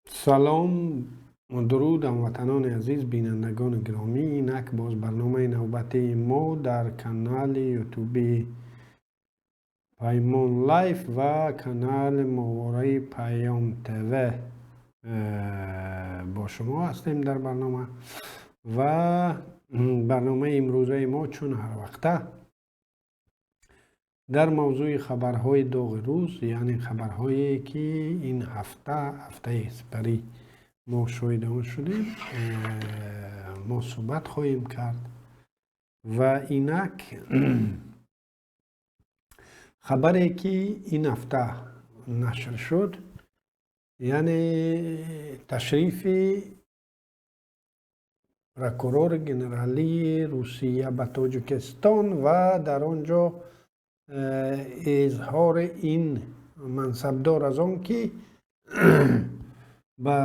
Салом, дуруд, ҳамватанони азиз, бинандагони гиромӣ. Инак боз барномаи навбатии мо дар канали ютуби Паймон Лайф ва канали моҳвораи Паём ТВ бо шумо ҳастем дар барнома. Ва барномаи имрӯзаи мо, чун ҳарвақта, дар мавзӯи хабарҳои доғи рӯз, яъне хабарҳое ки ин ҳафта, ҳафтаи сипарӣ, мо шоҳиди он шудем, мо суҳбат хоҳем кард. Ва инак хабаре ки ин ҳафта нашр шуд, яъне ташрифи прокурори генералии Русия ба Тоҷикистон ва дар он ҷо изҳори ин мансабдор аз он ки ба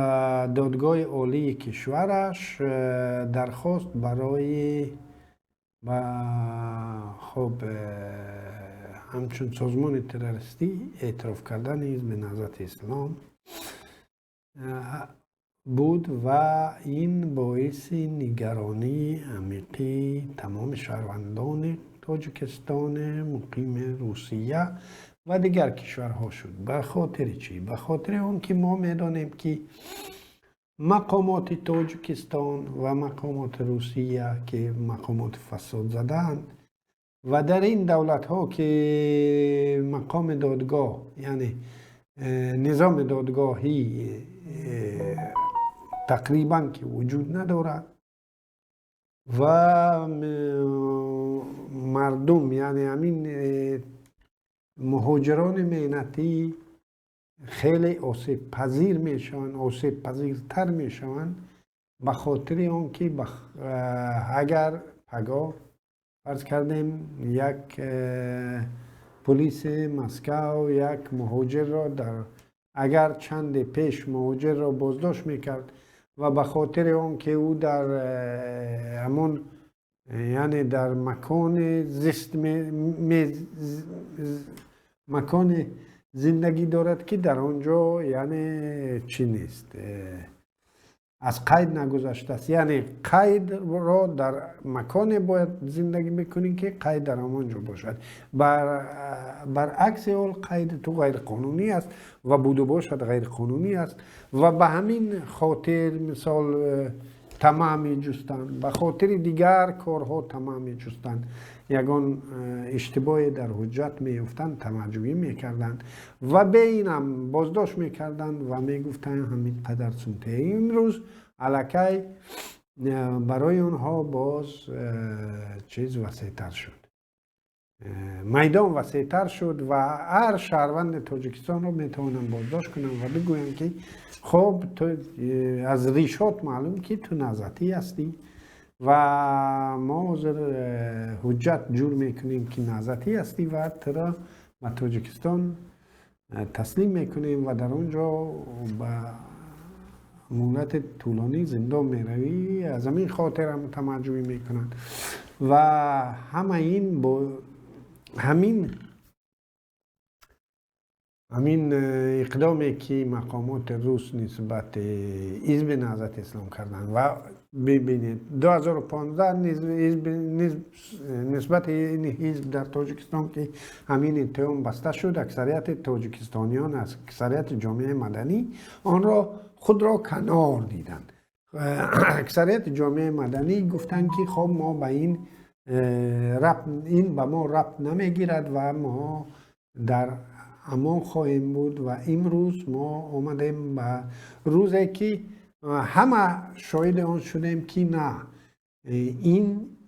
Додгоҳи Олии кишвараш дархост барои ба хуб ҳамчун созмони террористӣ эътироф кардани Ҳизби Наҳзати Ислом буд. Ва ин боиси нигаронии амиқи тамоми шаҳрвандони Тоҷикистони муқими Русия ва дигар кишварҳо шуд. Ба хотири чӣ? Ба хотири он ки мо медонем, ки мақомоти Тоҷикистон ва мақомоти Русия, ки мақомоти фасод задаанд, ва дар ин давлатҳо ки мақоми додгоҳ, яъне низоми додгоҳӣ тақрибан ки вуҷуд надорад ва мардум, яъне ҳамин муҳоҷирони меҳнатӣ, хеле осебпазир мешаванд, осебпазиртар мешаванд, ба хотири он ки агар пагоҳ, фарз кардем, як пулиси Москав як муҳоҷирро дар агар чанде пеш муҳоҷирро боздошт мекард ва ба хотири он ки ӯ дар ҳамон, яъне дар макони зист, макони зиндагӣ дорад, ки дар он ҷо, яъне чӣ нест, аз қайд нагузаштааст, яъне қайдро дар маконе бояд зиндагӣ мекунӣ, ки қайд дар ҳамон ҷо бошад, баръакси ҳол қайди ту ғайриқонунӣ аст ва буду бошад ғайриқонунӣ аст. Ва ба ҳамин хотир, мисол, тамаъ меҷустанд, ба хотири дигар корҳо тамаъ меҷустанд, ягон иштибоҳе дар ҳуҷҷат меёфтанд, тамаъҷӯӣ мекарданд ва бе инам боздошт мекарданд ва мегуфтанд, ҳамин қадар сумте. Имрӯз аллакай барои онҳо боз чиз васеътар шуд, майдон васеътар шуд ва ҳар шаҳрванди Тоҷикистонро метавонанд боздошт кунанд ва бигӯянд, ки хоб, ту аз ришот маълум, ки ту наҳзатӣ ҳастӣ ва мо ҳозир ҳуҷҷат ҷур мекунем, ки наҳзатӣ ҳастӣ, ва туро ба Тоҷикистон таслим мекунем ва дар он ҷо ба муҳлати тӯлонӣ зиндон меравӣ. Аз ҳамин хотир ҳам тамаъҷӯӣ мекунанд. Ва ҳама ин бо ҳамин иқдоме ки мақомоти рус нисбати Ҳизби Наҳзати Ислом карданд. Ва бибинед, 2015 нисбати ин ҳизб дар Тоҷикистон ки ҳамин иттиҳом баста шуд, аксарияти тоҷикистониён, аксарияти ҷомеаи маданӣ онро худро канор диданд. Аксарияти ҷомеаи маданӣ гуфтанд, ки хоб, мо ба ин ин ба мо рабт намегирад ва мо дар амон хоҳем буд. Ва имрӯз мо омадем ба рӯзе, ки ҳама шоҳиди он шудем, ки на, ин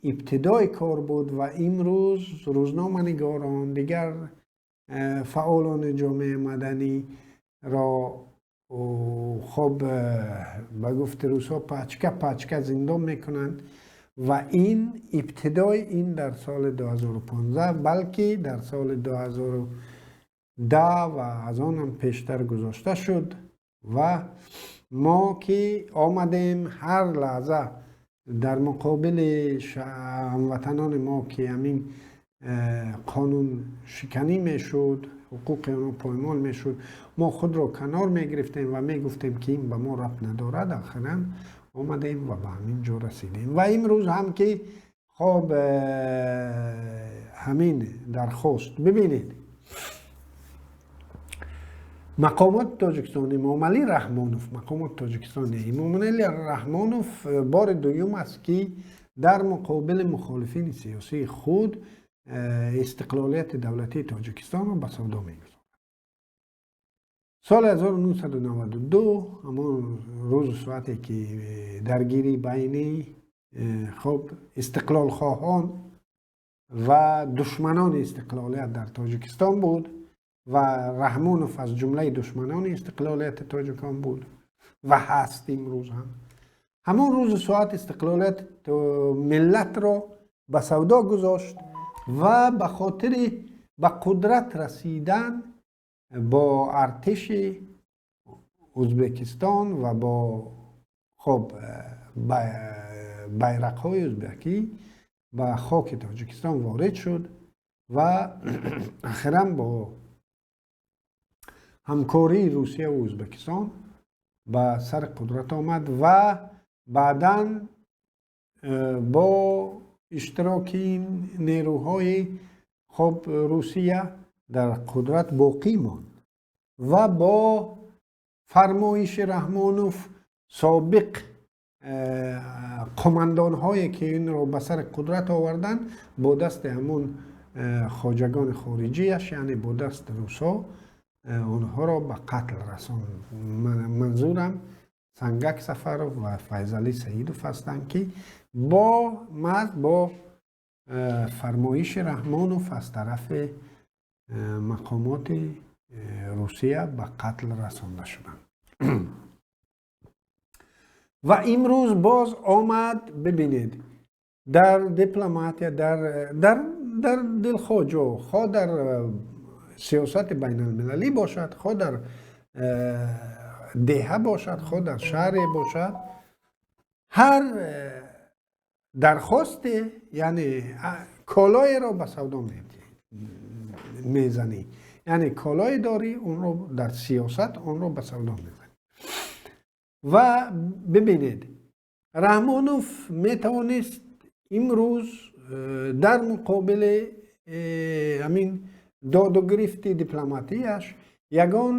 ибтидои кор буд. Ва имрӯз рӯзноманигорон, дигар фаъолони ҷомеаи маданиро, хоб, ба гуфти русҳо, пачка пачка зиндон мекунанд. Ва ин ибтидои ин дар соли 2015, балки дар соли 2010 ва аз онам пештар гузошта шуд. Ва мо ки омадем, ҳар лаҳза дар муқобили ҳамватанони мо, ки ҳамин қонун шиканӣ мешуд, ҳуқуқи онҳо поймол мешуд, мо худро канор мегирифтем ва мегуфтем, ки ин ба мо рабт надорад. Охиран омадем ва ба ҳамин ҷо расидем. Ва имрӯз ҳам ки хоб ҳамин дархост, бибинед, мақомоти Тоҷикистон, Эмомалӣ Раҳмонов, мақомоти Тоҷикистон, Эмомалӣ Раҳмонов бори дуюм аст, ки дар муқобили мухолифини сиёсии худ истиқлолияти давлатии Тоҷикистонро ба савдо мегузорад. Соли 1992, ҳамон рӯзу соате ки даргирӣ байни хоб истиқлолхоҳон ва душманони истиқлолият дар Тоҷикистон буд ва Раҳмонов аз ҷумлаи душманони истиқлолияти тоҷикон буд ва ҳаст имрӯз ҳам, ҳамон рӯзу соат истиқлолияти миллатро ба савдо гузошт ва ба хотири ба қудрат расидан бо артиши Ӯзбекистон ва бо хоб байрақҳои ӯзбекӣ ба хоки Тоҷикистон ворид шуд ва охиран бо ҳамкории Русия ва Ӯзбекистон ба сари қудрат омад ва баъдан бо иштироки нерӯҳои хоб Русия дар қудрат боқӣ монд ва бо фармоиши Раҳмонов собиқ қумандонҳое, ки инро ба сари қудрат оварданд, бо дасти ҳамон хоҷагони хориҷиаш, яъне бо дасти русҳо, онҳоро ба қатл расонд. Манзурам Сангак Сафаров ва Файзалӣ Саидов ҳастанд, ки бо маҳз бо фармоиши Раҳмонов аз тарафи мақомоти Русия ба қатл расонда шуданд. Ва имрӯз боз омад. Бибинед, дар дипломатия, дар дилхоҳ ҷо, хоҳ дар сиёсати байналмилалӣ бошад, хоҳ дар деҳа бошад, хоҳ дар шаҳре бошад, ҳар дархосте, яъне колоеро ба савдо мезанӣ, яъне колое дорӣ, онро дар сиёсат онро ба савдо мезанӣ. Ва бибинед, Раҳмонов метавонист имрӯз дар муқобили ҳамин доду гирифти дипломатияш ягон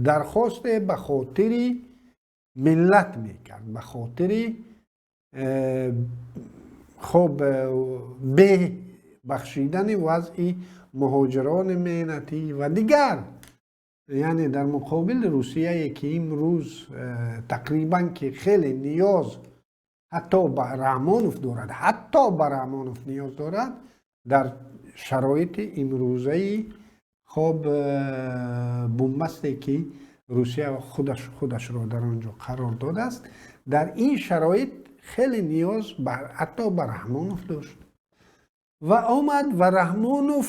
дархосте ба хотири миллат мекард, ба хотири хоб бахшидани вазъи муҳоҷирони меҳнатӣ ва дигар, яъне дар муқобили Русияе, ки имрӯз тақрибан ки хеле ниёз ҳатто ба Раҳмонов дорад, ҳатто ба Раҳмонов ниёз дорад, дар шароити имрӯзаи хоб бунбасте, ки Русия худашро дар он ҷо қарор додааст, дар ин шароит хеле ниёз ҳатто ба Раҳмонов дошт ва омад ва Раҳмонов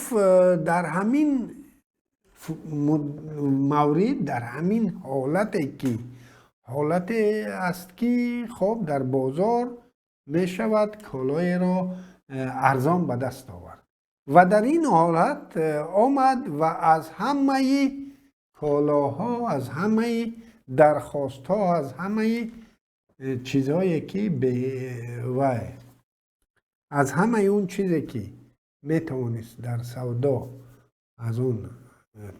дар ҳамин маврид, дар ҳамин ҳолате, ки ҳолате аст, ки хоб дар бозор мешавад колоеро арзон ба даст овард, ва дар ин ҳолат омад ва аз ҳамаи колоҳо, аз ҳамаи дархостҳо, аз ҳамаи чизҳое ки вай, аз ҳамаи он чизе, ки метавонист дар савдо аз он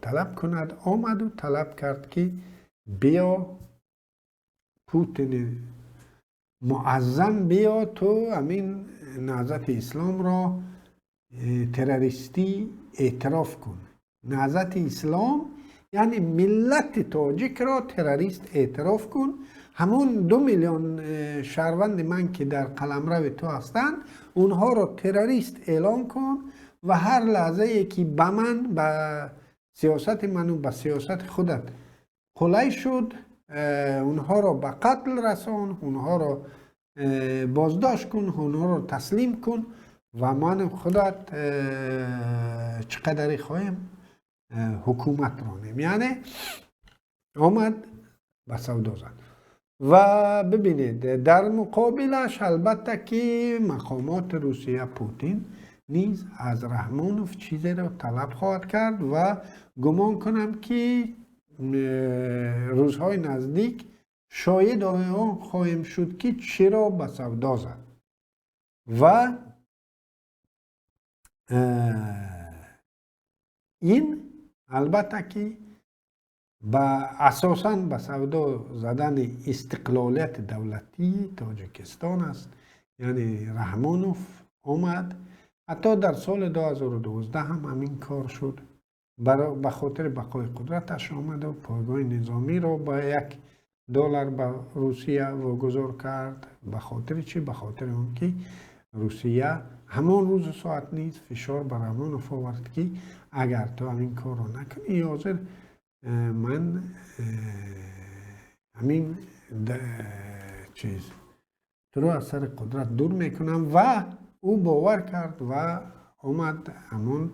талаб кунад, омаду талаб кард, ки биё, Путини муаззам, биё, ту ҳамин Наҳзати Исломро террористӣ эътироф кун, Наҳзати Ислом, яъне миллати тоҷикро террорист эътироф кун, ҳамон 2 миллион шаҳрванди ман, ки дар қаламрави ту ҳастанд, онҳоро террорист эълон кун ва ҳар лаҳзае, ки ба ман, ба сиёсати ману ба сиёсати худат қулай шуд, онҳоро ба қатл расон, онҳоро боздошт кун, онҳоро таслим кун ва ман худат чӣ қадаре хоҳем ҳукумат ронем. Яъне омад ба савдо зад. Ва бибинед, дар муқобилаш албатта ки мақомоти Русия, Путин низ аз Раҳмонов чизеро талаб хоҳад кард ва гумон кунам, ки рӯзҳои наздик шоҳид он хоҳем шуд, ки чиро ба савдо зад. Ва ин албатта ки ба асосан ба савдо задани истиқлолияти давлатии Тоҷикистон аст. Яъне Раҳмонов омад, ҳатто дар соли 2012 ҳам ҳамин кор шуд. Ба хотири бақои қудраташ омаду пойгоҳи низомиро ба $1 ба Русия вогузор кард. Ба хотири чӣ? Ба хотири он ки Русия ҳамон рӯзу соат низ фишор ба Раҳмонов овард, ки агар ту ҳамин корро накунӣ, ҳозир ман ҳамин чиз туро аз сари қудрат дур мекунам. Ва ӯ бовар кард ва омад, ҳамон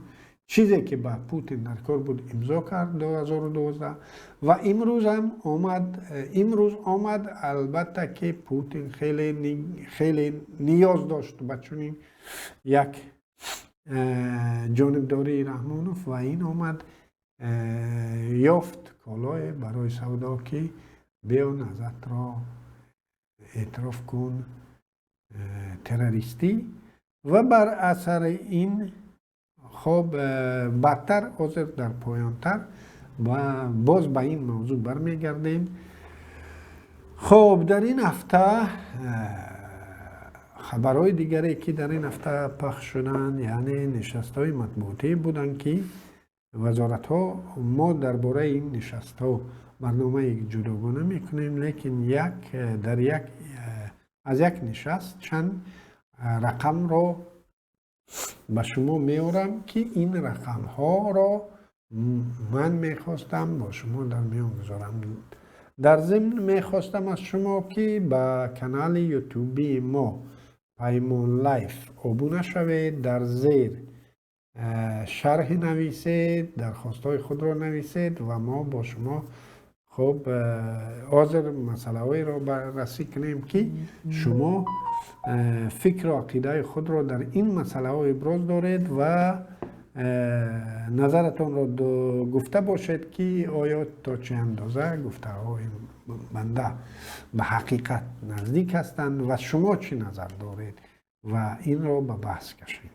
чизе ки ба Путин дар кор буд, имзо кард 2012. Ва имрӯзам омад, имрӯз омад. Албатта ки Путин хеле хеле ниёз дошт ба чунин як ҷонибдории Раҳмонов ва ин омад, ёфт колое барои савдо, ки биё, Наҳзатро эътироф кун террористӣ. Ва бар асари ин хоб баъдтар, ҳозир дар поёнтар боз ба ин мавзӯъ бармегардем. Хоб, дар ин ҳафта хабарҳои дигаре, ки дар ин ҳафта пахш шуданд, яъне нишастҳои матбуотӣ буданд, ки вазоратҳо. Мо дар бораи ин нишастҳо барномаи ҷудогона мекунем, лекин як дар як аз як нишаст чанд рақамро ба шумо меорам, ки ин рақамҳоро ман мехостам бо шумо дар миён гузорам. Дар зимн мехостам аз шумо, ки ба канали ютубии мо Паймон Лайф обуна шавед, дар зер шарҳи нависед, дархостҳои худро нависед ва мо бо шумо хуб ҳозир масъалаҳоеро баррасӣ кунем, ки шумо фикру ақидаи худро дар ин масъалаҳо иброз доред ва назаратонро гуфта бошед, ки оё то чӣ андоза гуфтаҳои банда ба ҳақиқат наздик ҳастанд ва шумо чӣ назар доред ва инро ба баҳс кашем.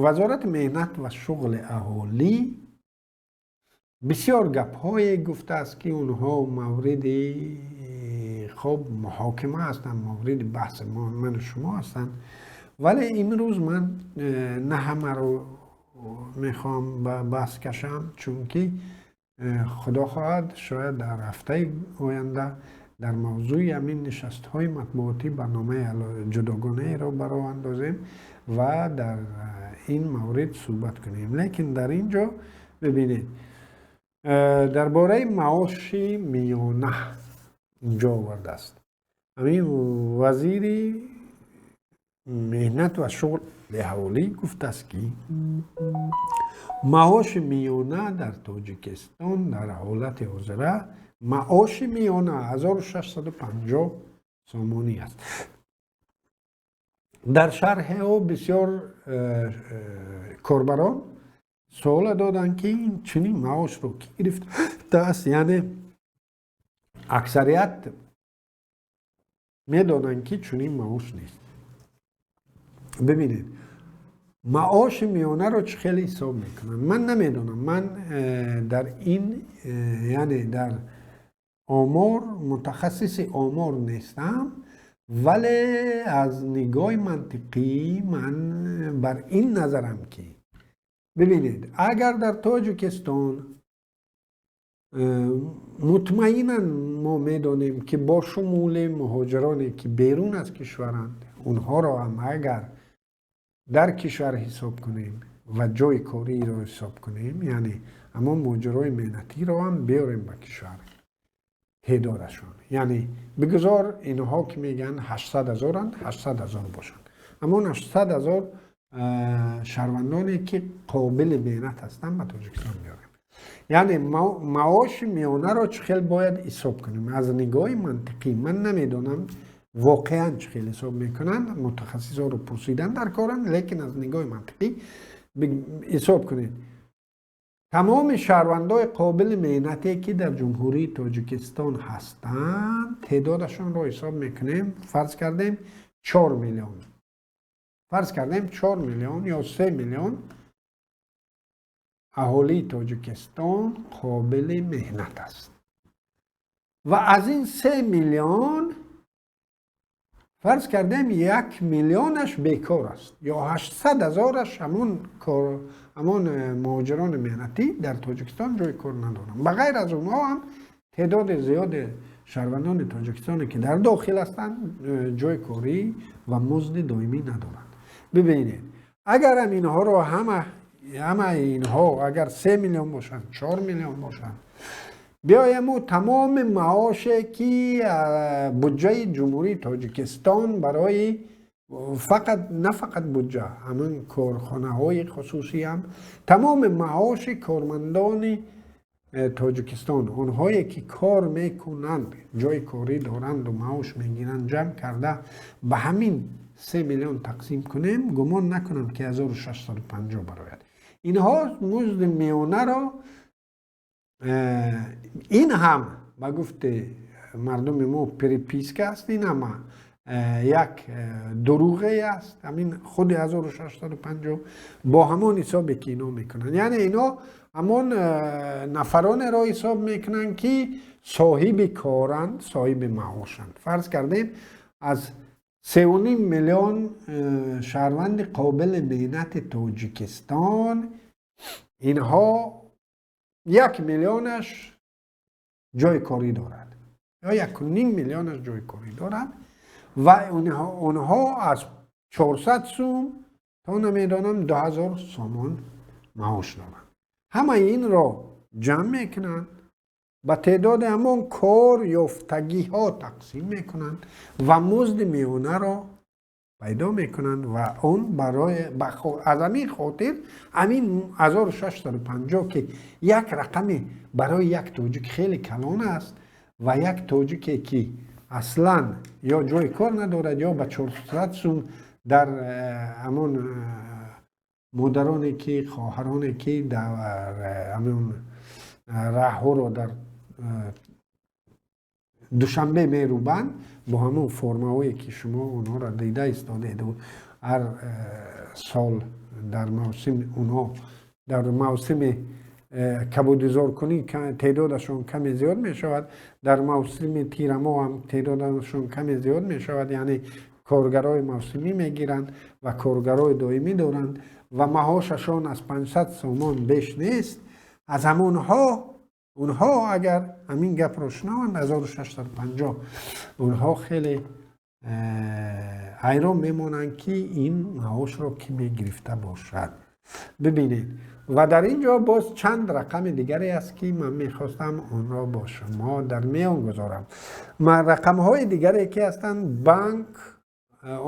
Вазорати меҳнат ва шуғли аҳолӣ бисёр гапҳое гуфтааст, ки онҳо мавриди хоб муҳокима ҳастанд, мавриди баҳси ману шумо ҳастанд. Вале имрӯз ман на ҳамаро мехоҳам ба баҳс кашам, чунки худо хоҳад, шояд дар ҳафтаи оянда дар мавзӯи ҳамин нишастҳои матбуотӣ барномаи ҷудогонаеро ба роҳ андозем ва дар ин маврид суҳбат кунем. Лекин дар ин ҷо бибинед, дар бораи маоши миёна инҷо овардааст ҳамин вазири меҳнат ва шуғли аҳолӣ. Гуфтааст, ки маоши миёна дар Тоҷикистон дар ҳолати ҳозира маоши миёна 1650 сомонӣ аст. Дар шарҳи ӯ бисёр корбарон суола доданд, ки ин чунин маошро ки гирифтааст. Яъне аксарият медонанд, ки чунин маош нест. Бибинед, маоши миёнаро чӣ хеле ҳисоб мекунанд, ман намедонам. Ман дар ин яъне дар омор мутахассиси омор нестам, вале аз нигоҳи мантиқӣ ман бар ин назарам, ки бибинед, агар дар Тоҷикистон мутмаинан мо медонем, ки бо шумули муҳоҷироне, ки берун аз кишваранд, онҳоро ҳам агар дар кишвар ҳисоб кунем ва ҷои кориро ҳисоб кунем, яъне ҳамон муҳоҷирои меҳнатиро ҳам биёрем ба кишвар, теъдодашон, яъне бигузор инҳо ки мегӯянд 800 ҳазоранд, 800 ҳазор бошанд, ҳамон 800 ҳазор шаҳрвандоне, ки қобили меҳнат ҳастанд, ба Тоҷикистон биёрем, яъне маоши миёнаро чӣ хел бояд ҳисоб кунем аз нигоҳи мантиқӣ? Ман намедонам. Воқеан чӣ хел ҳисоб мекунанд, мутахассисҳоро пурсидан дар коранд, лекин аз нигоҳи мантиқӣ ҳисоб кунед. Тамоми шаҳрвандои қобили меҳнате, ки дар Ҷумҳурии Тоҷикистон ҳастанд, теъдодашонро ҳисоб мекунем. Фарз кардем, 4 миллион, фарз кардем, 4 миллион ё 3 миллион аҳолии Тоҷикистон қобили меҳнат аст ва аз ин 3 миллион, фарз кардем, 1 миллионаш бекор аст ё 800 ҳазораш ҳамон муҳоҷирони меҳнатӣ дар Тоҷикистон ҷои кор надоранд. Ба ғайр аз онҳо ҳам теъдоди зиёди шаҳрвандони Тоҷикистоне, ки дар дохил ҳастанд, ҷои корӣ ва музди доимӣ надоранд. Бибинед, агарам инҳоро ҳамаи инҳо, агар 3 миллион бошанд, 4 миллион бошанд, биёему тамоми маоше, ки буҷаи Ҷумҳурии Тоҷикистон барои фақат, на фақат буҷа, ҳамин корхонаҳои хусусӣ ҳам, тамоми маоши кормандони Тоҷикистон, онҳое ки кор мекунанд, ҷои корӣ доранду маош мегиранд, ҷамъ карда ба ҳамин 3 миллион тақсим кунем, гумон накунам, ки 1650 барояд. Инҳо музди миёнаро, ин ҳам ба гуфти мардуми мо приписка аст, ин ҳама як дурӯғе аст. Ҳамин худи 1650 бо ҳамон ҳисобе, ки ино мекунанд, яъне ино ҳамон нафаронеро ҳисоб мекунанд, ки соҳиби коранд, соҳиби маошанд. Фарз кардем, аз 3,5 миллион шаҳрванди қобили меҳнати Тоҷикистон инҳо 1 миллионаш ҷои корӣ дорад ё 1,5 миллионаш ҷои корӣ дорад ва онҳо аз 400 сум то, намедонам, 2000 сомон маош доранд. Ҳамаи инро ҷамъ мекунанд, ба теъдоди ҳамон кор ёфтагиҳо тақсим мекунанд ва музди миёнаро пайдо мекунанд. Ва он барои аз ҳамин хотир ҳамин 1650, ки як рақами барои як тоҷик хеле калон аст ва як тоҷике, ки аслан ё ҷои кор надорад, ё ба 400 сум дар ҳамон модароне, ки хоҳароне, ки дар ҳамон раҳҳоро дар Душанбе мерӯбанд, бо ҳамон формаҳое, ки шумо онҳоро дида истодед, ҳар сол дар мавсим онҳо дар мавсими кабудизоркунӣ теъдодашон каме зиёд мешавад, дар мавсими тирамоҳ ҳам теъдодашон каме зиёд мешавад, яъне коргарои мавсимӣ мегиранд ва коргарои доимӣ доранд ва маошашон аз 500 сомон беш нест. Аз ҳамонҳо, онҳо агар ҳамин гапро шунаванд, 1650, онҳо хеле ҳайрон мемонанд, ки ин маошро кӣ мегирифта бошад. Бибинед, ва дар ин ҷо боз чанд рақами дигаре аст, ки ман мехостам онро бо шумо дар миён гузорам. Рақамҳои дигаре, ки ҳастанд, банк,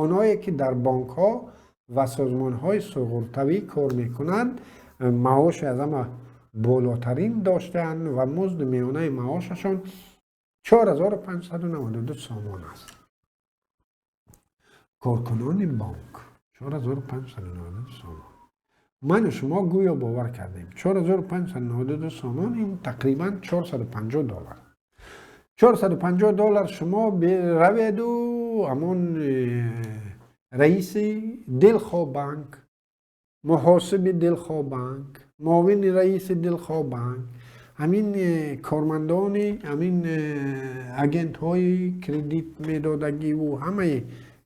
онҳое ки дар бонкҳо ва созмонҳои суғуртавӣ кор мекунанд, маоши аз ҳама болотарин доштаанд ва музди миёнаи маошашон 4592 сомон аст. Коркунони бонк 4592 сомон. Ману шумо гӯё бовар кардем, 4592 сомон ин тақрибан 450 доллар. 450 доллар. Шумо раведу ҳамон раиси дилхоҳ банк, муҳосиби дилхоҳ банк, муовини раиси дилхоҳ банк, ҳамин кормандони ҳамин агентҳои кредит медодагиву ҳамаи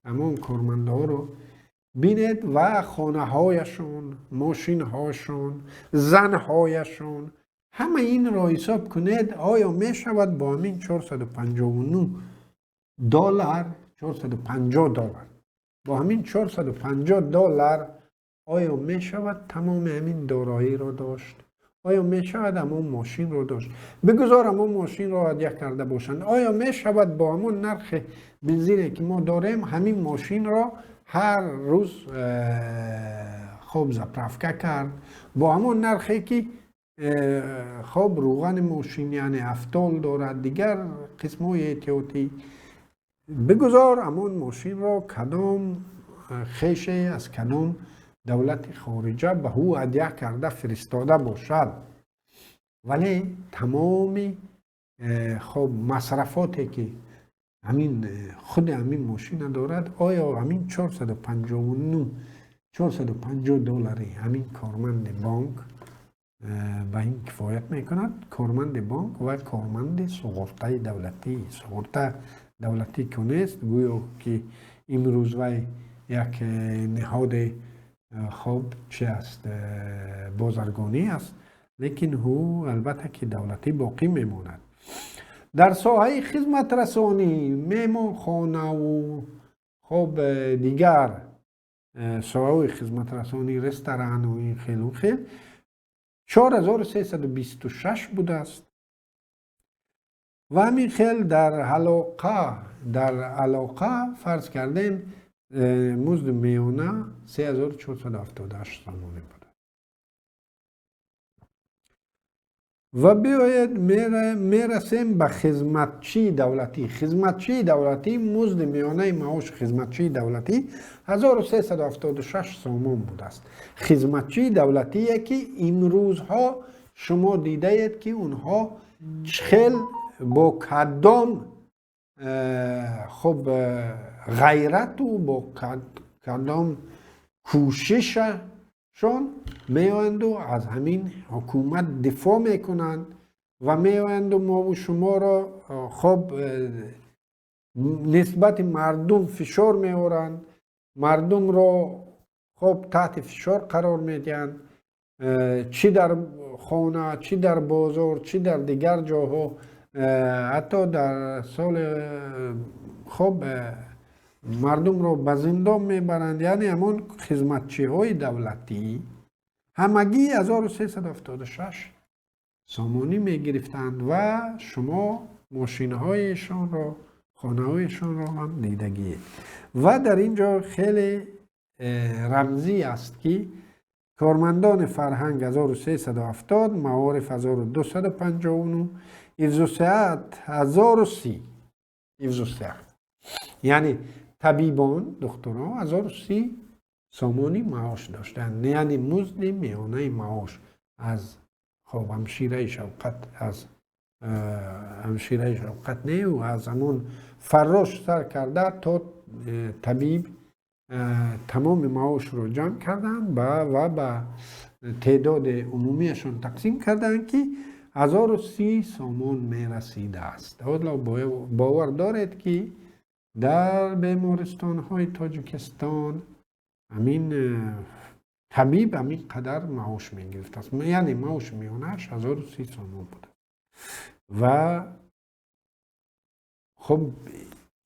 ҳамон кормандҳоро бинед ва хонаҳояшон, мошинҳошон, занҳояшон, ҳама инро ҳисоб кунед. Оё мешавад бо ҳамин 459 доллар, 450 доллар, бо ҳамин 450 доллар оё мешавад тамоми ҳамин дороиро дошт? Оё мешавад ҳамон мошинро дошт? Бигузор ҳамон мошинро ҳадя карда бошанд. Оё мешавад бо ҳамон нархи бензине, ки мо дорем, ҳамин мошинро ҳар рӯз хоб заправка кард? Бо ҳамон нархе, ки хоб рӯғани мошин, яъне автол дорад, дигар қисмҳои эҳтиётӣ. Бигузор ҳамон мошинро кадом хеше аз кадом давлати хориҷа ба ӯ ҳадя карда фиристода бошад, вале тамоми хоб масрафоте ки ҳамин худи ҳамин мошина дорад, оё ҳамин 459 450 доллари ҳамин корманди бонк ба ин кифоят мекунад? Корманди бонк ва корманди суғуртаи давлатӣ, суғурта давлатӣ ку нест, гӯё ки имрӯз вай як ниҳоди хоб чи аст, бозаргонӣ аст, лекин ӯ албатта ки давлатӣ боқӣ мемонад. Дар соҳаи хизматрасонӣ, меҳмонхонаву хоб дигар соҳаҳои хизматрасонӣ, ресторану ин хелу хел, 4326 будааст. Ва ҳамин хел дар алоқа, фарз кардем, музди миёна 3478 сомонӣ буда. Ва биёед, мерасем ба хизматчии давлатӣ. Хизматчии давлатӣ, музди миёнаи маоши хизматчии давлатӣ 1376 сомон будааст. Хизматчии давлатие ки имрӯзҳо шумо дидаед, ки онҳо хел бо кадом хоб ғайрату бо кадом кӯшишашон меоянду аз ҳамин ҳукумат дифоъ мекунанд ва меоянду мову шуморо хоб нисбати мардум фишор меоранд, мардумро хоб таҳти фишор қарор медиҳанд, чӣ дар хона, чӣ дар бозор, чӣ дар дигар ҷоҳо. Ҳатто дар соли хоб мардумро ба зиндон мебаранд. Яъне ҳамон хизматчиҳои давлатӣ ҳамагӣ 1376 сомонӣ мегирифтанд ва шумо мошинҳоешонро, хонаҳоешонро ҳам дидагиед. Ва дар ин ҷо хеле рамзӣ аст, ки кормандони фарҳанг 1370, маориф 1259, ҳифзу сиҳат 1030. Ҳифзу сиҳат, яъне табибон, духтурон 1030 сомонӣ маош доштанд, яъне музди миёнаи маош аз хоб ҳамшираи шавқат, аз ҳамшираи шавқат не, аз ҳамон фаррош сар карда то табиб, тамоми маошро ҷамъ карданд ва ба теъдоди умумиашон тақсим карданд, ки 1030 сомон мерасидааст. Ҳоло бовар доред, ки дар бемористонҳои Тоҷикистон ҳамин табиб ҳамин қадар маош мегирифтааст? Яъне маоши миёнааш 1030 сомон буда. Ва хуб,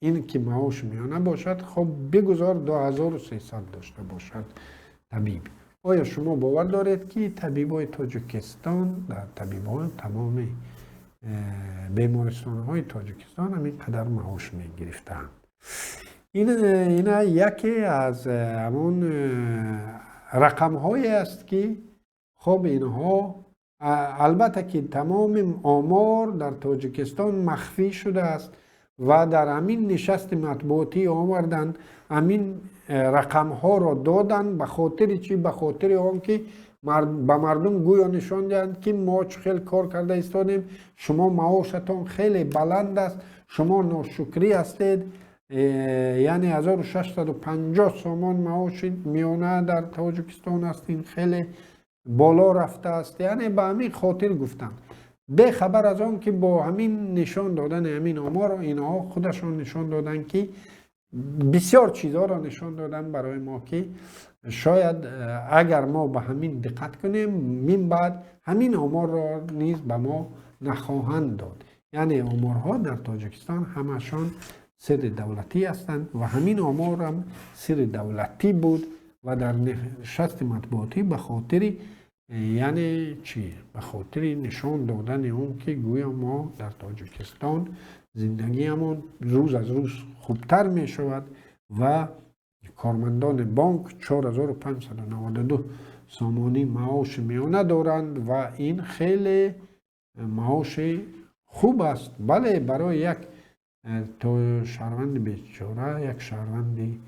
ин ки маоши миёна бошад, хуб, бигузор 2300 дошта бошад табиб. Оё шумо бовар доред, ки табибои Тоҷикистон дар табибони тамоми бемористонҳои Тоҷикистон ҳамин қадар маош мегирифтаанд? Ина яке аз ҳамон рақамҳое аст, ки хоб инҳо албатта ки тамоми омор дар Тоҷикистон махфӣ шудааст ва дар ҳамин нишасти матбуотӣ оварданд, ҳамин рақамҳоро доданд. Ба хотири чӣ? Ба хотири он ки ба мардум гӯё нишон диҳанд, ки мо чӣ хел кор карда истодем, шумо маошатон хеле баланд аст, шумо ношукрӣ ҳастед. Яъне 1650 сомон маоши миёна дар Тоҷикистон аст, ин хеле боло рафтааст. Яъне ба ҳамин хотир гуфтанд, бехабар аз он ки бо ҳамин нишон додани ҳамин омор инҳо худашон нишон доданд, ки бисёр чизҳоро нишон доданд барои мо, ки шояд агар мо ба ҳамин диққат кунем, мин баъд ҳамин оморро низ ба мо нахоҳанд дод. Яъне оморҳо дар Тоҷикистон ҳамашон сирри давлатӣ ҳастанд ва ҳамин оморам сирри давлатӣ буд ва дар нишасти матбуотӣ ба хотири, яъне чӣ, ба хотири нишон додани он ки гӯё мо дар Тоҷикистон зиндагиамон рӯз аз рӯз хубтар мешавад ва кормандони бонк 4592 сомонӣ маоши миёна доранд ва ин хеле маоши хуб аст. Бале, барои як То шаҳрванди бечора, як шаҳрванди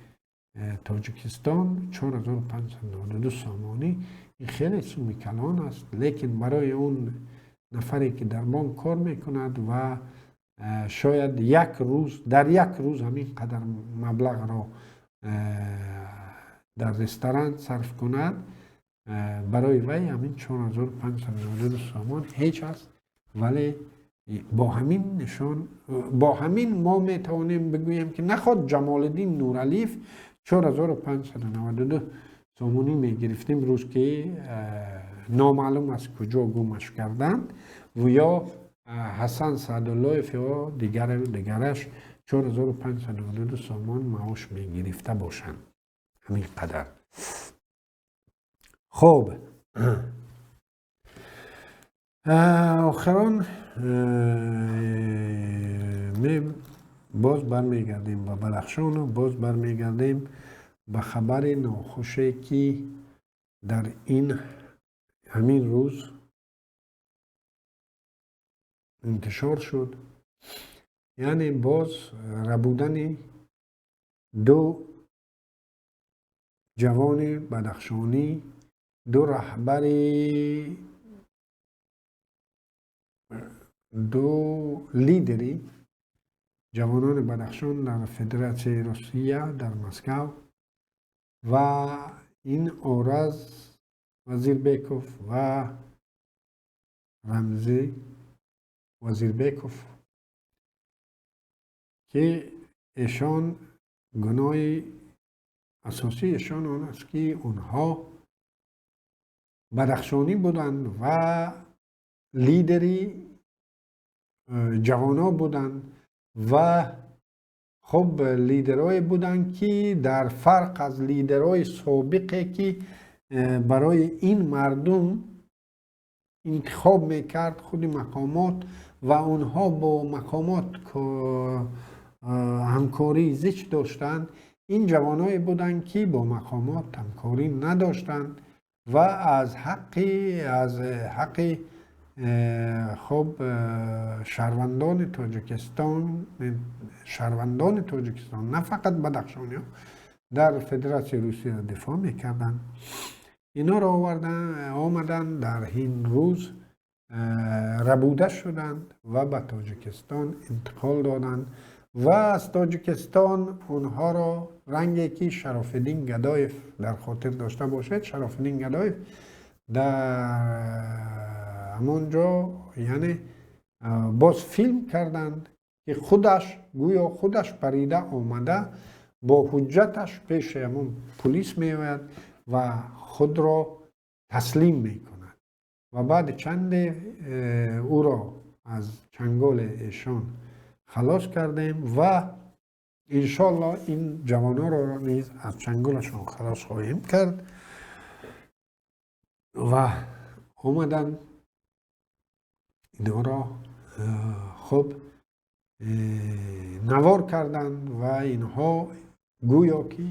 Тоҷикистон 4592 сомонӣ, ин хеле суми калон аст, лекин барои он нафаре ки дар бонк кор мекунад ва шояд як рӯз дар як рӯз ҳамин қадар маблағро дар ресторан сарф кунад, барои вай ҳамин 4592 сомон ҳеҷ аст. Вале бо ҳамин нишон, бо ҳамин мо метавонем бигӯем, ки наход Ҷамолиддин Нуралиев 4592 сомонӣ мегирифтем рӯз, ки номаълум аз куҷо гумаш карданд, ё Ҳасан Саъдуллоев ё дигараш 4592 сомон маош мегирифта бошанд. Ҳамин қадар. Хоб, охирон боз бармегардем ба Бадахшону боз бармегардем ба хабари нохуше, ки дар ин ҳамин рӯз интишор шуд, яъне боз рабудани ду ҷавони бадахшонӣ, ду раҳбари, ду лидери ҷавонони Бадахшон дар Федератсияи Русия, дар Москав, ва ин Ораз Вазирбеков ва Рамзӣ Вазирбеков, ки эшон гуноҳи асосии эшон он аст, ки онҳо бадахшонӣ буданд ва лидери ҷавонон буданд ва хуб лидерое буданд, ки дар фарқ аз лидерҳои собиқе, ки барои ин мардум интихоб мекард худи мақомот ва онҳо бо мақомот ҳамкории зич доштанд, ин ҷавоное буданд, ки бо мақомот ҳамкорӣ надоштанд ва аз ҳаққи хуб шаҳрвандони Тоҷикистон, на фақат бадахшониҳо, дар Федератсияи Русия дифоъ мекарданд. Инҳоро омаданд, дар ин рӯз рабуда шуданд ва ба Тоҷикистон интиқол доданд ва аз Тоҷикистон онҳоро ранге ки Шарофиддин Гадоев, дар хотир дошта бошед, Шарофиддин Гадоев дар ҳамон ҷо, яъне боз филм карданд, ки худаш гӯё худаш парида омада бо ҳуҷҷаташ пеши ҳамон пулис меояд ва худро таслим мекунад ва баъди чанде ӯро аз чанголи эшон халос кардем ва иншоалло ин ҷавононро низ аз чанголашон халос хоҳем кард. Ва омаданд, инҳоро хуб навор карданд ва инҳо гӯё ки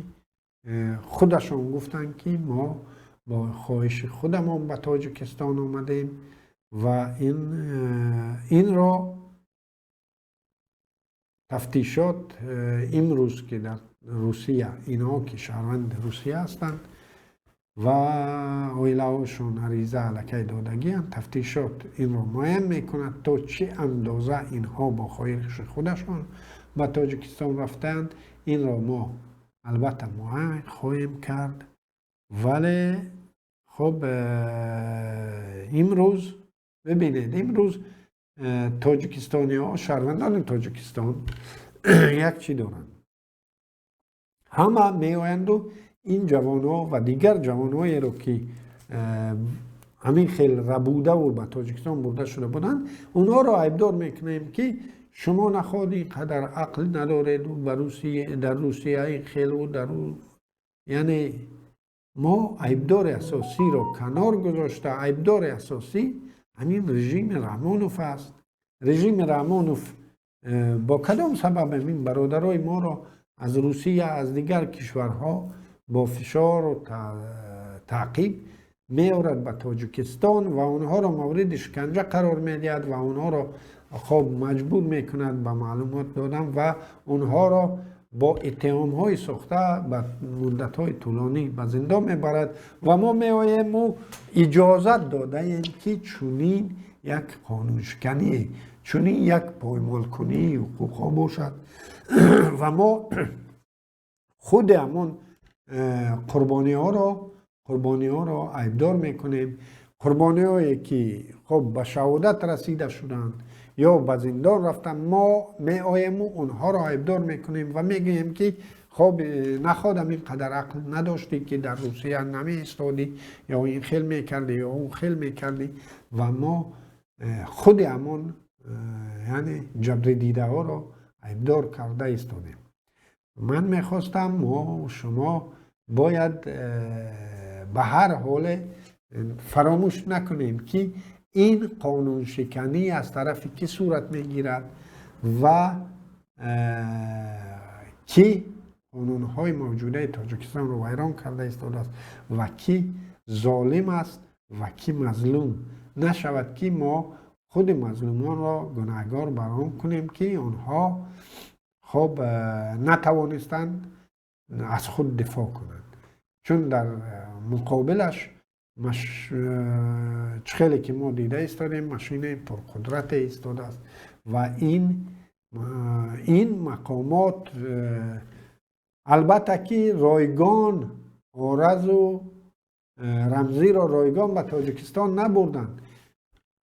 худашон гуфтанд, ки мо бо хоҳиши худамон ба Тоҷикистон омадем. Ва инро тафтишот имрӯз, ки дар Русия инҳо, ки шаҳрванди Русия ҳастанд ва оилаҳошон ариза аллакай додагианд, тафтишот инро муайян мекунад, то чӣ андоза инҳо бо хоҳиши худашон ба Тоҷикистон рафтаанд. Инро мо албатта муайян хоҳем кард. Вале хуб, имрӯз бибинед, имрӯз тоҷикистониҳо, шаҳрвандони Тоҷикистон як чӣ доранд: ҳама меоянду ин ҷавонҳо ва дигар ҷавонҳоеро, ки ҳамин хел рабудаву ба Тоҷикистон бурда шуда буданд, онҳоро айбдор мекунем, ки шумо наход ин қадар ақл надореду дар Русия ин хелу дар, яъне мо айбдори асосиро канор гузошта, айбдори асосӣ ҳамин режими Раҳмонов аст. Режими Раҳмонов бо кадом сабаб ҳамин бародарои моро аз Русия, аз дигар кишварҳо бо фишору таъқиб меорад ба Тоҷикистон ва онҳоро мавриди шиканҷа қарор медиҳад ва онҳоро хоб маҷбур мекунад ба маълумот додан ва онҳоро бо иттиҳомҳои сохта ба муддатҳои тӯлонӣ ба зиндон мебарад. Ва мо меоему иҷозат додаем, ки чунин як қонуншиканӣ, чунин як поймолкунии ҳуқуқҳо бошад. Ва мо худи ҳамон қурбониҳоро айбдор мекунем, қурбониҳое ки хоб ба шаҳодат расида шуданд ё ба зиндон рафтанд. Мо меоему онҳоро айбдор мекунем ва мегӯем, ки хоб находам ин қадар ақл надоштӣ, ки дар Русия намеистодӣ, ё ин хел мекардӣ, ё он хел мекардӣ. Ва мо худи ҳамон яъне ҷабридидаҳоро айбдор карда истодем. Ман мехостам, мо шумо бояд ба ҳар ҳоле фаромӯш накунем, ки ин қонуншиканӣ аз тарафи кӣ сурат мегирад ва кӣ қонунҳои мавҷудаи Тоҷикистонро вайрон карда истодааст ва кӣ золим аст ва кӣ мазлум. Нашавад, ки мо худи мазлумонро гунаҳгор бар он кунем, ки онҳо хоб натавонистанд аз худ дифоъ кунанд, чун дар муқобилаш чӣ хеле ки мо дида истодем, машинаи пурқудрате истодааст. Ва ин мақомот албатта ки ройгон Оразу Рамзиро ройгон ба Тоҷикистон набурданд,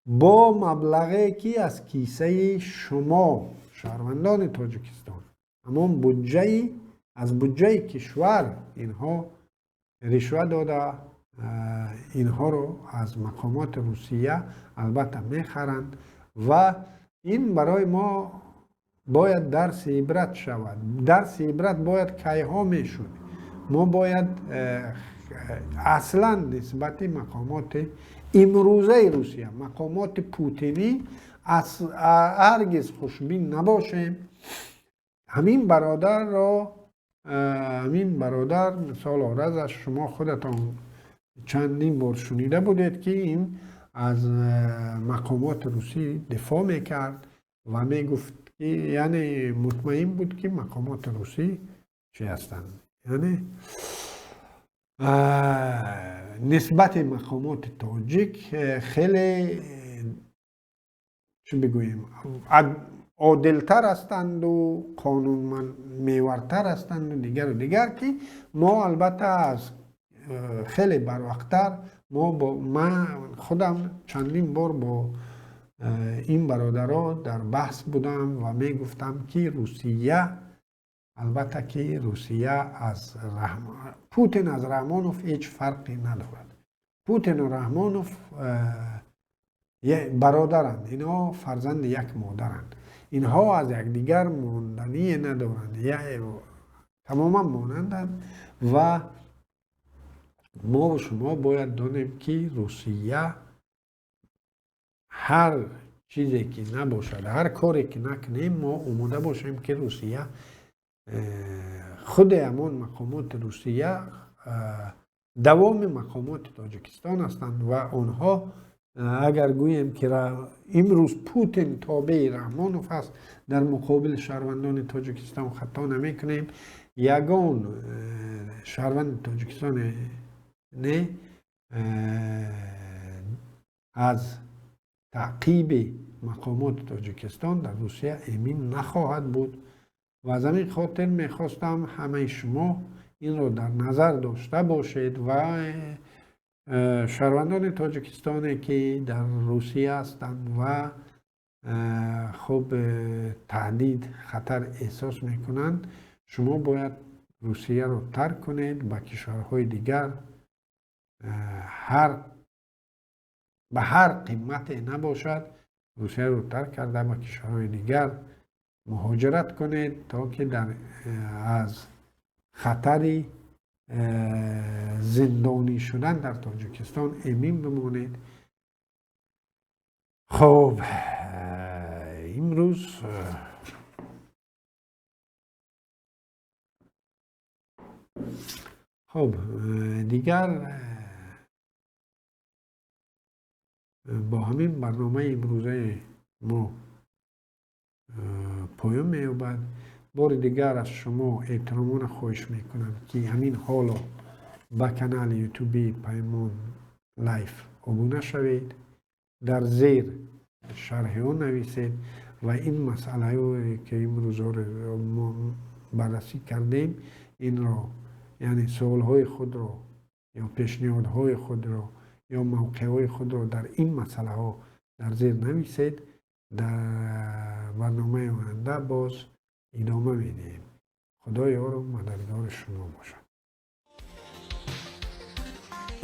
бо маблағе ки аз кисаи шумо, шаҳрвандони Тоҷикистон, ҳамон буҷаи аз буҷаи кишвар инҳо ришва дода, инҳоро аз мақомоти Русия албатта мехаранд. Ва ин барои мо бояд дарси ибрат шавад. Дарси ибрат бояд кайҳо мешуд. Мо бояд аслан нисбати мақомоти имрӯзаи Русия, мақомоти путинӣ ҳаргиз хушбин набошем. Ҳамин бародар, мисол Оразаш, шумо худатон чандин бор шунида будед, ки ин аз мақомоти русӣ дифоъ мекард ва мегуфт, ки яъне мутмаин буд, ки мақомоти русӣ чӣ ҳастанд, яъне нисбати мақомоти тоҷик хеле, чӣ бигӯем, одилтар ҳастанду қонунмевартар ҳастанду дигару дигар, ки мо албатта аз хеле барвақттар мо ман худам чандин бор бо ин бародаро дар баҳс будам ва мегуфтам, ки Русия, албатта ки Русия аз Путин, аз Раҳмонов ҳеҷ фарқе надорад. Путину Раҳмонов бародаранд, инҳо фарзанди як модаранд, инҳо аз якдигар мондание надоранд, тамоман монанданд. Ва мо шумо бояд донем, ки Русия ҳар чизе ки набошад, ҳар коре ки накунем, мо омода бошем, ки Русия, худи ҳамон мақомоти Русия давоми мақомоти Тоҷикистон ҳастанд. Ва онҳо, агар гӯем, ки имрӯз Путин тобеи Раҳмонов аст дар муқобили шаҳрвандони Тоҷикистон, хато намекунем. Ягон шаҳрванди Тоҷикистон не аз таъқиби мақомоти Тоҷикистон дар Русия эмин нахоҳад буд. Ва аз ҳамин хотир мехостам ҳамаи шумо инро дар назар дошта бошед ва шаҳрвандони тоҷикистоне, ки дар Русия ҳастанд ва хуб таҳдид, хатар эҳсос мекунанд, шумо бояд Русияро тарк кунед, ба кишварҳои дигар ба ҳар қимате набошад, Русияро тарк карда, ба кишварҳои дигар муҳоҷират кунед, то ки аз хатари зиндонӣ шудан дар Тоҷикистон эмин бимонед. Хуб, имрӯз хуб дигар бо ҳамин барномаи имрӯзаи мо. поён меёбад. Бори дигар аз шумо эҳтиромона хоҳиш мекунам, ки ҳамин ҳоло ба канали ютуби Паймон Лайф обуна шавед, дар зер шарҳи он нависед ва ин масъалаҳое ки имрӯзҳоро мо баррасӣ кардем, инро, яъне суолҳои худро ё пешниҳодҳои худро ё мавқеъҳои худро дар ин масъалаҳо дар зер нависед. Дар барномаи оянда боз идома медиҳем. Худо ёру мададгори шумо бошад.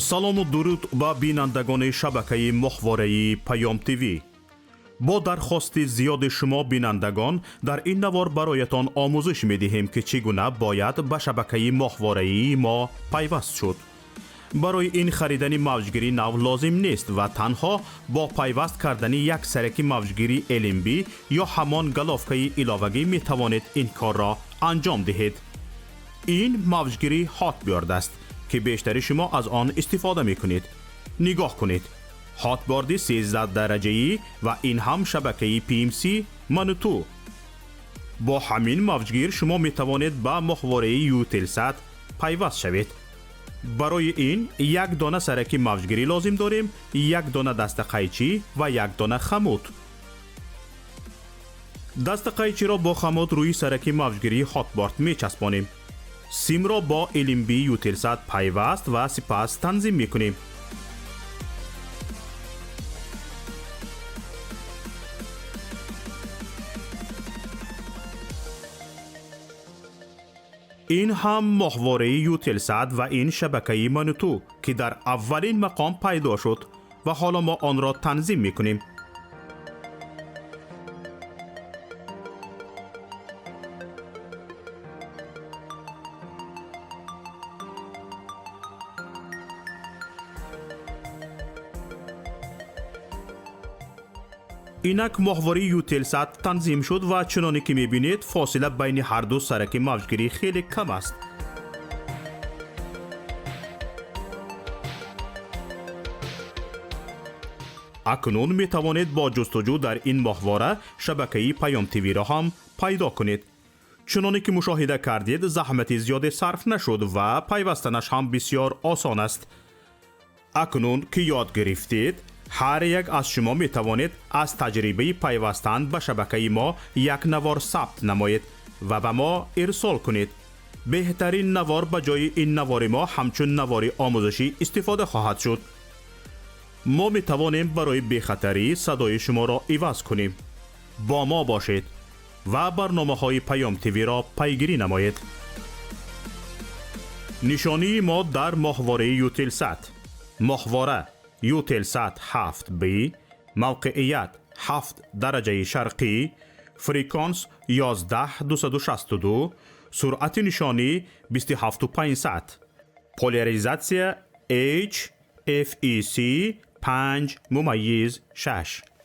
Салому дуруд ба бинандагони шабакаи моҳвораи Паём ТВ. Бо дархости зиёди шумо бинандагон, дар ин навор бароятон омӯзиш медиҳем, ки чӣ гуна бояд ба шабакаи моҳвораии мо пайваст шуд. Барои ин харидани мавҷгири нав лозим нест ва танҳо бо пайваст кардани як сараки мавҷгири LNB ё ҳамон головкаи иловагӣ метавонед ин корро анҷом диҳед. Ин мавҷгири Hotbird аст, ки бештари шумо аз он истифода мекунед. Нигоҳ кунед. Hotbird 13 дараҷаӣ ва ин ҳам шабакаи PMC Мануту. Бо ҳамин мавҷгир шумо метавонед ба моҳвораи Eutelsat пайваст шавед. Барои ин як дона сараки мавҷгирӣ лозим дорем, як дона дастақайчӣ ва як дона хамут. Дастақайчиро бо хамут рӯи сараки мавҷгирии Hotbird мечаспонем. Симро бо LNB Eutelsat пайваст ва сипас танзим мекунем. Ин ҳам моҳвораи Eutelsat ва ин шабакаи Мануту, ки дар аввалин мақом пайдо шуд ва ҳоло мо онро танзим мекунем. Инак моҳвораи Eutelsat танзим шуд ва чуноне ки мебинед, фосила байни ҳар ду сараки мавҷгирӣ хеле кам аст. Акнун метавонед бо ҷустуҷӯ дар ин моҳвора шабакаи Паём ТВ-ро ҳам пайдо кунед. Чуноне ки мушоҳида кардед, заҳмати зиёде сарф нашуд ва пайвастанаш ҳам бисёр осон аст. Акнун ки ёд гирифтед, ҳар як аз шумо метавонед аз таҷрибаи пайвастан ба шабакаи мо як навор сабт намоед ва ба мо ирсол кунед. Беҳтарин навор ба ҷои ин навори мо ҳамчун навори омӯзишӣ истифода хоҳад шуд. Мо метавонем барои бехатарӣ садои шуморо иваз кунем. Бо мо бошед ва барномаҳои Паём ТВ-ро пайгирӣ намоед. Нишонии мо дар моҳвораи Eutelsat. Моҳвора Eutelsat 7B, мавқеият 7 дараҷаи шарқӣ, фреквенс 11262, суръати нишонӣ 27500, поляризатсия H FEC 5.6.